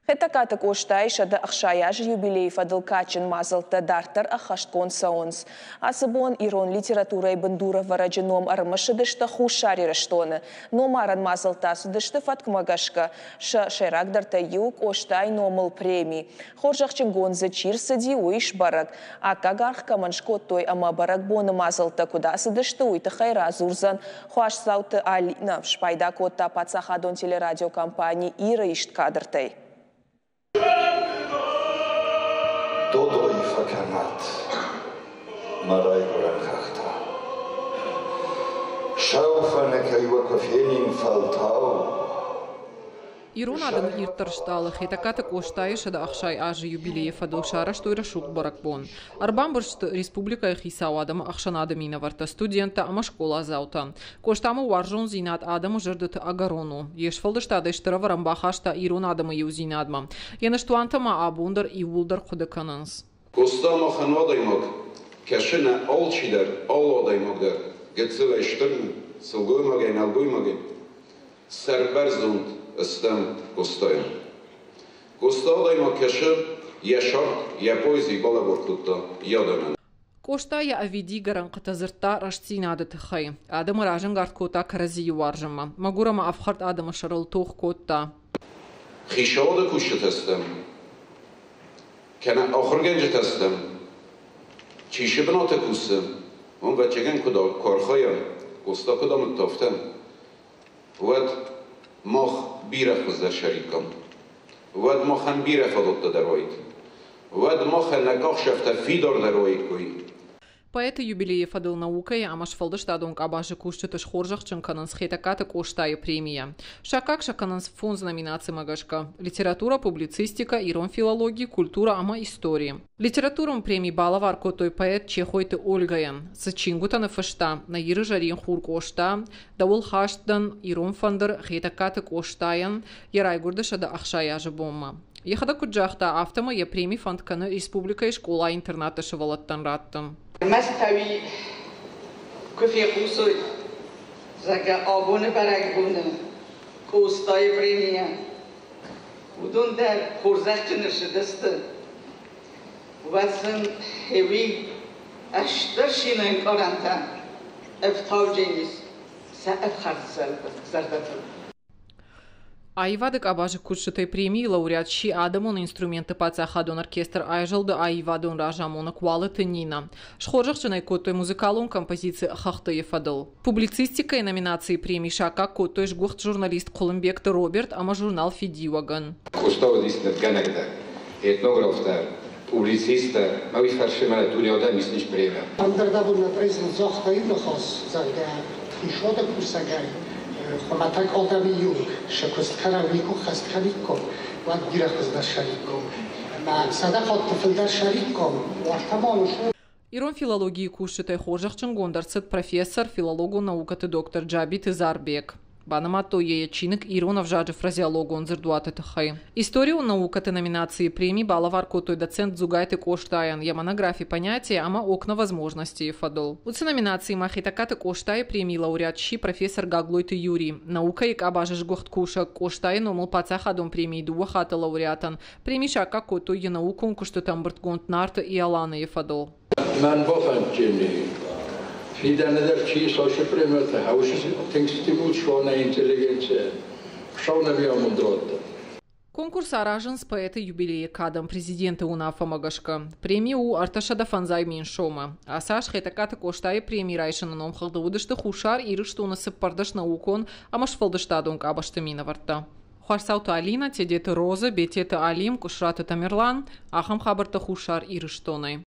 Хетӕгкаты Къостайы 160 азы юбилейы фӕдыл кадджын мадзӕлттӕ дарддӕр ӕххӕстгонд цӕуынц. Ацы бон ирон литературӕйы бындурӕвӕрӕджы ном ӕрымысыдысты Хуссар Ирыстоны. Номарӕн мадзӕлттӕ ацыдысты фӕткмӕ гӕсгӕ. Сӕ сӕйрагдӕртӕй иу Къостайы номыл преми. Хорзӕхджынгонд дзы чи рцыди, уый сбӕрӕг. Аккаг аргъ кӕмӕн скодтой ӕмӕ бӕрӕгбоны мадзӕлттӕ куыд ацыдысты, уый тыххӕй радзурдзӕн Хуасдзауты Алинӕ. Спайда кодта паддзахадон телерадиокомпани Ир-ы ист кадртӕй. Додой фӕкӕнат, мӕ райгуырӕн хӕхтӕ. Сау фӕныкӕй уӕ куы фенин фӕлтау. Ирон адӕмы ирддӕр стъалы Хетӕгкаты Къостайы 160 азы юбилейы фӕдыл сарӕзтой рӕсугъд бӕрӕгбон. Ӕрбамбырд сты республикӕйы хицауад ӕмӕ ӕхсӕнады минӕвӕрттӕ, студенттӕ ӕмӕ скъоладзаутӕ. Къостамӕ уарзондзинад адӕмы зӕрдӕты ӕгӕрон у. Йе сфӕлдыстадӕй стыр ӕвӕрӕн бахаста ирон адӕмы иудзинадмӕ. Йӕ ныстуантӕ ма абон дӕр иууылдӕр хъуыды кӕнынц. Къоста махӕн адӕймаг, кӕсы нӕ алчидӕр, алы адӕймаг дӕр, гыццылӕй стырмӕ, сылгоймагӕй нӕлгоймагӕй. Сӕрбӕрзонд стӕм Къостайӕн. Къоста адӕймаг кӕсы, йӕ сарт, йӕ поэзи балӕвар кодта йӕ адӕмӕн. Къоста йӕ ӕвидигӕ рӕнхъытӕ дзырдта рӕстдзинады тыххӕй. Адӕмы разӕнгард кодта кӕрӕдзийы уарзынмӕ. Мӕгуыр ӕмӕ ӕфхӕрд адӕмы сӕрыл тох кодта. Хицауады кусджытӕ стӕм, кӕнӕ ахуыргӕнджытӕ стӕм, чи цы бынаты кусы, уым ӕвӕццӕгӕн куыд куы архайӕм, Къоста куыд амыдта, афтӕ, уӕд мах бирӕ хуыздӕр сӕриккам. Уӕд махӕн бирӕ фадӕттӕ дӕр уаид. Уӕд махӕн нӕ къахсӕфтӕ фидардӕр уаиккой. Поэты юбилейы фӕдыл наукӕйы ӕмӕ сфӕлдыстадон къабазы кусджыты схорзӕхджын кӕнынц Хетӕгкаты Къостайы премийӕ. Саккаг сӕ кӕнынц фондз номинацимӕ гӕсгӕ: литературӕ, публицистикӕ, ирон филологи, культурӕ ӕмӕ истори. Литературон преми балӕвар кодтой поэт Чехойты Ольгӕйӕн. Цы чингуытӕ ныффыста Нӕ Иры зӕрин хур Къоста, Дӕуыл хаст дӕн, Ирон фӕндыр Хетӕгкаты Къостайӕн йӕ райгуырды 160 азы бонмӕ. Йӕхӕдӕг куыд загъта, афтӕмӕй йӕ преми фӕнд кӕны республикӕйы скъола-интернатты сывӕллӕттӕн раттын. Ӕрмӕст ӕви куы фехъусой, зӕгъгӕ, абоны бӕрӕгбоны Къостайы премийӕ, уыдон дӕр хорзӕхджын ссыдысты, уӕд сын ӕви стыр цины ӕнкъарӕнтӕ ӕфтауджын ис сӕ ӕфхӕрд зӕрдӕтыл. Аивады къабазы кусджытӕй премийы лауреат сси адӕмон инструментты паддзахадон оркестр Айзӕлды аивадон разамонӕг Уалыты Нинӕ. Схорзӕхджын ӕй кодтой музыкалон композици «Хӕхты-йы фӕдыл. Публицистикӕйы номинацийы преми саккаг кодтой сгуыхт журналист Хъуылымбегты Роберт ӕмӕ журнал «Фидиуӕг-ӕн». Къоста уыдис нывгӕнӕг дӕр, этнограф дӕр, публицист дӕр, ӕмӕ уый фӕрцы мӕнӕ дунеон адӕм исынц премия. Ӕндӕрдӕбон нӕ президент загъта иу ныхас, зӕгъгӕ, хицауады кусӕгӕй хуымӕтӕг адӕмы иу сӕ куыст кӕнӕ уый куы ххӕст кӕникком, уӕд бирӕ хуыздӕр сӕрикком. Ӕмӕ 100 хатты фылдӕр сӕрикком, уӕртӕ ма Ирон филологийы кусджытӕй хорзӕхджынгонд ӕрцыд профессор, филологон наукӕты доктор Джабиты Зарбег. Банымадтой йӕ йӕ чиныг «Ирон ӕвзаджы фразеологон дзырдуаты» тыххӕй. Историон наукӕты номинацийы преми балӕвар кодтой доцент Дзугайты Къостайӕн йӕ монографи «Понятие ӕмӕ окна возможностей-йы фӕдыл. Уыцы номинациимӕ Хетӕгкаты Къостайы премийы лауреат сси профессор Гаглойты Юрий. Наукӕйы къабазы сгуыхт кусӕг Къостайы номыл паддзахадон премийы дыууӕ хатты лауреатӕн преми саккаг кодтой йӕ наукон куыстыты ӕмбырдгонд «Нарты Иоланы-йы фӕдыл. Мӕн бафӕнддзӕни, фидӕны дӕр чи ис, премиятӕ, тынг стимул суа интеллигенция, сау амонд радта. Конкурс аразынц поэты юбилейы кадӕн президенты уынаффӕмӕ гӕсгӕ. Преми у 305 000 сомы. Ацы аз Хетӕгкаты Къостайы преми райсыны номхыгъды уыдысты Хуссар Ирыстоны 14 наукон ӕмӕ сфӕлдыстадон къабӕзты минӕвӕрттӕ. Хуасдзауты Алинӕ, Тедеты Роза, Бететы Алим, Къуысраты Тамерлан. Ахӕм хабӕрттӕ Хуссар Ирыстонӕй.